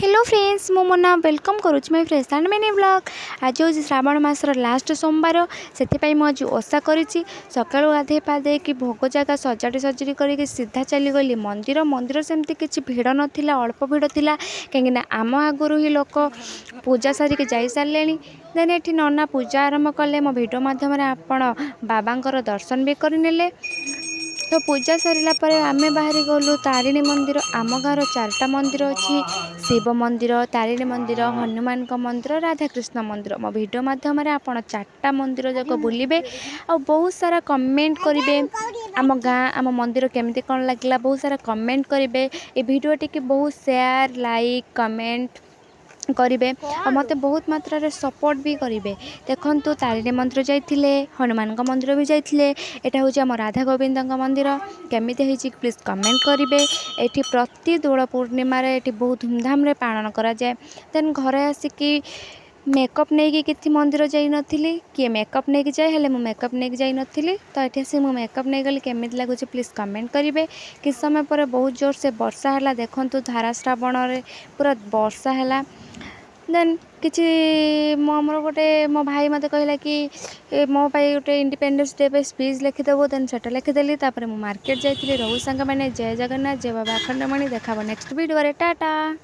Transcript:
Hello friends, ମୁଁ Mona welcome କରୁଛି my fresh and mini vlog। ଆଜି ହେଉଛି ଶ୍ରାବଣ ମାସର ଲାଷ୍ଟ ସୋମବାର। ସେଥିପାଇଁ ମୁଁ ଆଜି ଓଷା କରିଛି। ସକାଳୁ ଗାଧୋଇ ପାଧେଇକି ଭୋଗ ଜାଗା ସଜାଡ଼ି ସଜାଡ଼ି କରିକି ସିଧା ଚାଲିଗଲି ମନ୍ଦିର। ମନ୍ଦିର ସେମିତି କିଛି ଭିଡ଼ ନଥିଲା, ଅଳ୍ପ ଭିଡ଼ ଥିଲା, କାହିଁକିନା ଆମ ଆଗରୁ ହିଁ ଲୋକ ପୂଜା ସାରିକି ଯାଇସାରିଲେଣି। ଦେନ୍ ଏଠି ନନା ପୂଜା ଆରମ୍ଭ କଲେ। ମୋ ଭିଡ଼ିଓ ମାଧ୍ୟମରେ ଆପଣ ବାବାଙ୍କର ଦର୍ଶନ ବି କରିନେଲେ। ତ ପୂଜା ସରିଲା ପରେ ଆମେ ବାହାରି ଗଲୁ ତାରିଣୀ ମନ୍ଦିର। ଆମ ଗାଁର ଚାରିଟା ମନ୍ଦିର ଅଛି: ଶିବ ମନ୍ଦିର, ତାରିଣୀ ମନ୍ଦିର, ହନୁମାନଙ୍କ ମନ୍ଦିର, ରାଧାକୃଷ୍ଣ ମନ୍ଦିର। ମୋ ଭିଡ଼ିଓ ମାଧ୍ୟମରେ ଆପଣ ଚାରିଟା ମନ୍ଦିର ଯାକ ବୁଲିବେ ଆଉ ବହୁତ ସାରା କମେଣ୍ଟ କରିବେ, ଆମ ଗାଁ, ଆମ ମନ୍ଦିର କେମିତି କ'ଣ ଲାଗିଲା। ବହୁତ ସାରା କମେଣ୍ଟ କରିବେ। ଏ ଭିଡ଼ିଓଟିକି ବହୁତ ସେୟାର, ଲାଇକ୍, କମେଣ୍ଟ କରିବେ ଆଉ ମୋତେ ବହୁତ ମାତ୍ରାରେ ସପୋର୍ଟ ବି କରିବେ। ଦେଖନ୍ତୁ, ତାରିଣୀ ମନ୍ଦିର ଯାଇଥିଲେ, ହନୁମାନଙ୍କ ମନ୍ଦିର ବି ଯାଇଥିଲେ। ଏଇଟା ହେଉଛି ଆମ ରାଧା ଗୋବିନ୍ଦଙ୍କ ମନ୍ଦିର। କେମିତି ହେଇଛି, ପ୍ଲିଜ୍ କମେଣ୍ଟ କରିବେ। ଏଠି ପ୍ରତି ଦୋଳ ପୂର୍ଣ୍ଣିମାରେ ଏଠି ବହୁତ ଧୁମଧାମରେ ପାଳନ କରାଯାଏ। ଦେନ୍ ଘରେ ଆସିକି ମେକଅପ୍ ନେଇକି କିଛି ମନ୍ଦିର ଯାଇନଥିଲି। କିଏ ମେକଅପ୍ ନେଇକି ଯାଏ, ହେଲେ ମୁଁ ମେକଅପ୍ ନେଇକି ଯାଇନଥିଲି। ତ ଏଠି ଆସି ମୁଁ ମେକଅପ୍ ନେଇଗଲି। କେମିତି ଲାଗୁଛି, ପ୍ଲିଜ୍ କମେଣ୍ଟ କରିବେ। କିଛି ସମୟ ପରେ ବହୁତ ଜୋରସେ ବର୍ଷା ହେଲା। ଦେଖନ୍ତୁ, ଧାରା ଶ୍ରାବଣରେ ପୁରା ବର୍ଷା ହେଲା। ଦେନ୍ କିଛି ମୁଁ ଆମର ଗୋଟେ ମୋ ଭାଇ ମୋତେ କହିଲା କି ମୋ ପାଇଁ ଗୋଟେ ଇଣ୍ଡିପେଣ୍ଡେନ୍ସ ଡେ ପାଇଁ ସ୍ପିଚ୍ ଲେଖିଦେବୁ। ଦେନ୍ ସେଟା ଲେଖିଦେଲି। ତାପରେ ମୁଁ ମାର୍କେଟ ଯାଇଥିଲି। ରହୁ ସାଙ୍ଗମାନେ, ଜୟ ଜଗନ୍ନାଥ, ଜୟ ବାବା ଆଖଣ୍ଡଳମଣି। ଦେଖା ହେବ ନେକ୍ସଟ ଭିଡ଼ିଓରେ। ଟାଟା।